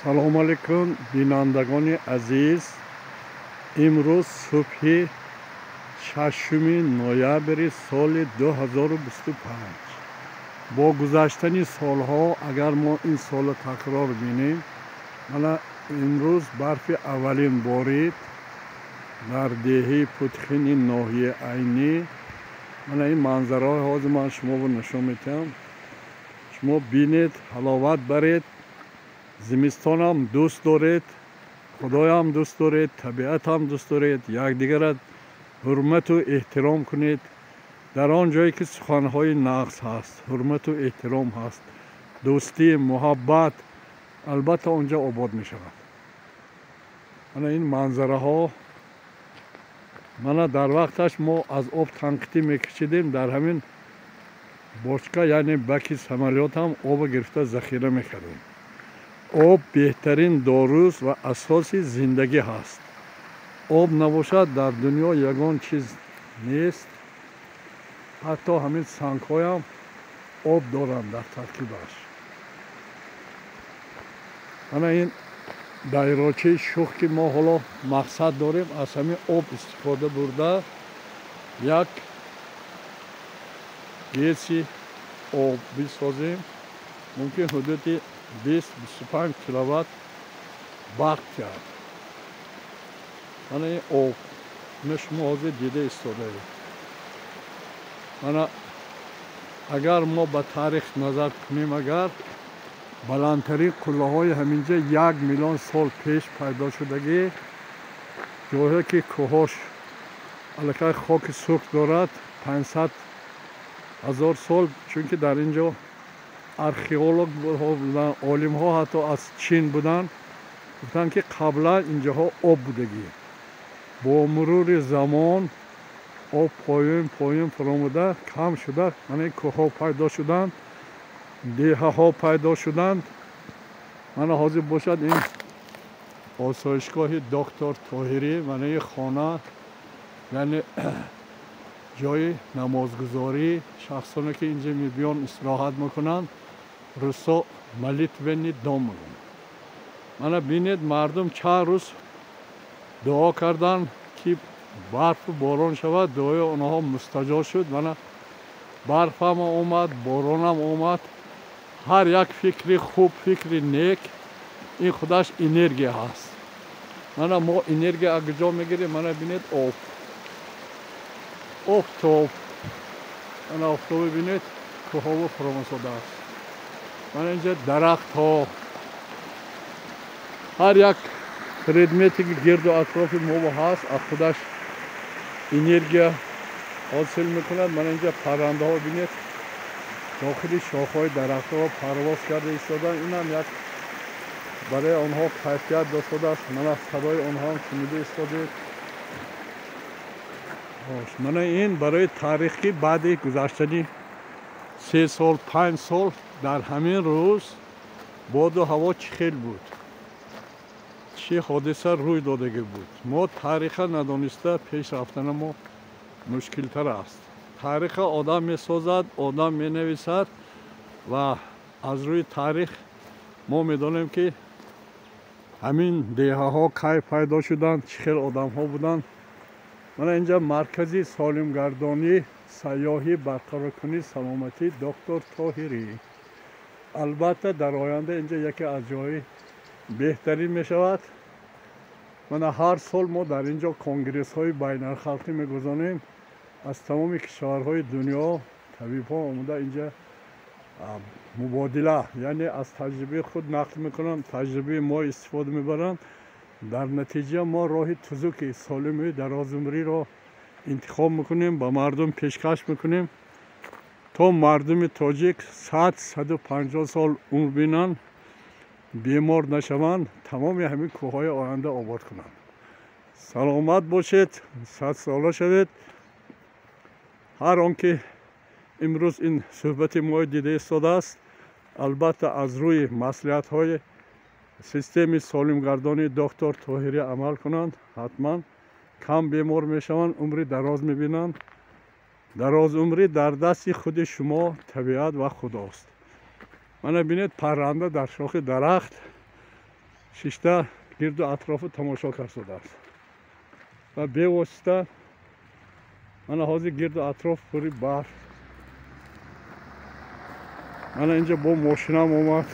Салом алейкум, бинандагони азиз. Имрӯз субҳи 6 ноябри соли 2025. Бо гузаштани солҳо, агар мо ин солро такрор бинем, мана имрӯз барфи аввалин борид дар деҳаи Путхини ноҳияи Айнӣ. Мана ин манзараҳои ҳозир ман шуморо нишон медиҳам. Шумо бинед, ҳаловат баред. Зимистонам дӯст доред, худоям дӯст доред, табиатам дӯст доред, якдигарро ҳурмату эҳтиром кунед. Дар он ҷое ки суханҳои нағз ҳаст, ҳурмату эҳтиром ҳаст, дӯстӣ, муҳаббат албатта он ҷо обод мешавад. Мана ин манзараҳо. Мана дар вақташ мо аз об танқитӣ мекашидем, дар ҳамин бочка, яъне баки самолётам обро гирифта захира мекардем. Об беҳтарин доруст ва асоси зиндагӣ ҳаст. Об набошад, дар дунё ягон чиз нест. Ҳатто ҳамин сангҳоям об доранд дар таркибаш. Мана ин дайрочаи шух, ки мо ҳоло мақсад дорем аз ҳамин об истифода бурда як ГЭСи об бисозем, мумкин ҳудуди 20-25 киловатт барқ диҳад. Мана ин об, ина шумо ҳозир дида истодаед. Мана агар мо ба таърих назар кунем, агар баландтарин қуллаҳои ҳаминҷа 1 миллион сол пеш пайдо шудагӣ, ҷоҳое ки кӯҳош аллакай хоки сурх дорад, 500 ҳазор сол, чунки дар ин ҷо археологҳо буданд, олимҳо ҳатто аз Чин буданд, гуфтанд, ки қаблан инҷоҳо об будагӣ. Бо мурури замон об поён поён фуромада, кам шуда, мана ин кӯҳҳо пайдо шуданд, деҳаҳо пайдо шуданд. Мана ҳозир бошад ин осоишгоҳи доктор Тоҳирӣ, мана ин хона, яъне ҷои намозгузорӣ, шахсоне ки инҷа мебиён, истироҳат мекунанд, русо молитвенный дом мегӯянд. Мана бинед, мардум чанд рӯз дуо карданд, ки барфу борон шавад, дуои онҳо мустаҷоб шуд. Мана барфам омад, боронам омад. Ҳар як фикри хуб, фикри нек, ин худаш энергия ҳаст. Мана мо энергия аз куҷо мегирем? Мана бинед, об, офтоб. Мана офтобо бинед, кӯҳово фуромасодааст. Мана инҷа дарахтҳо, ҳар як предмете ки гирду атрофи мо ҳаст, аз худаш энергия ҳосил мекунад. Мана инҷа паррандаҳо бинед, дохили шохҳои дарахтҳо парвоз карда истоданд. Инам як барои онҳо кайфият дошудааст. Мана садои онҳоам шунида истодед. Мана ин барои таърих, ки баъди гузаштани 3 сол, 5 сол дар ҳамин рӯз боду ҳаво чӣ хел буд, чӣ ҳодиса рӯй додагӣ буд. Мо таъриха надониста пеш рафтана мо мушкилтар аст. Таъриха одам месозад, одам менависад ва аз рӯи таърих мо медонем, ки ҳамин деҳаҳо кай пайдо шуданд, чӣ хел одамҳо буданд. Мана инҷа маркази солимгардонӣ, сайёҳӣ, барқароркунии саломатӣ доктор Тоҳирӣ. Албатта дар оянда инҷа яке аз ҷои беҳтарин мешавад. Мана ҳар сол мо дар ин ҷо конгрессҳои байналхалқӣ мегузонем. Аз тамоми кишварҳои дунё табибҳо омода инҷа мубодила, яъне аз таҷрибаи худ нақл мекунанд, таҷрибаи мо истифода мебаранд. Дар натиҷа мо роҳи тузуки солими дарозумриро интихоб мекунем, ба мардум пешкаш мекунем, то мардуми тоҷик 100, 150 сол умр бинанд, бемор нашаванд, тамоми ҳамин кӯҳҳои оянда обод кунанд. Саломат бошед, 100 сола шавед. Ҳар он ки имрӯз ин суҳбати мои дида истодааст, албатта аз рӯи маслиҳатҳои системаи солимгардонии доктор Тоҳирӣ амал кунанд, ҳатман кам бемор мешаванд, умри дароз мебинанд. Дарозумрӣ дар дасти худи шумо, табиат ва худост. Мана бинед, парранда дар шохи дарахт. Шишта гирду атрофу тамошо кардааст ва бевосита мана ҳозир гирду атроф пури барф. Мана инҷа бо мошинам омад.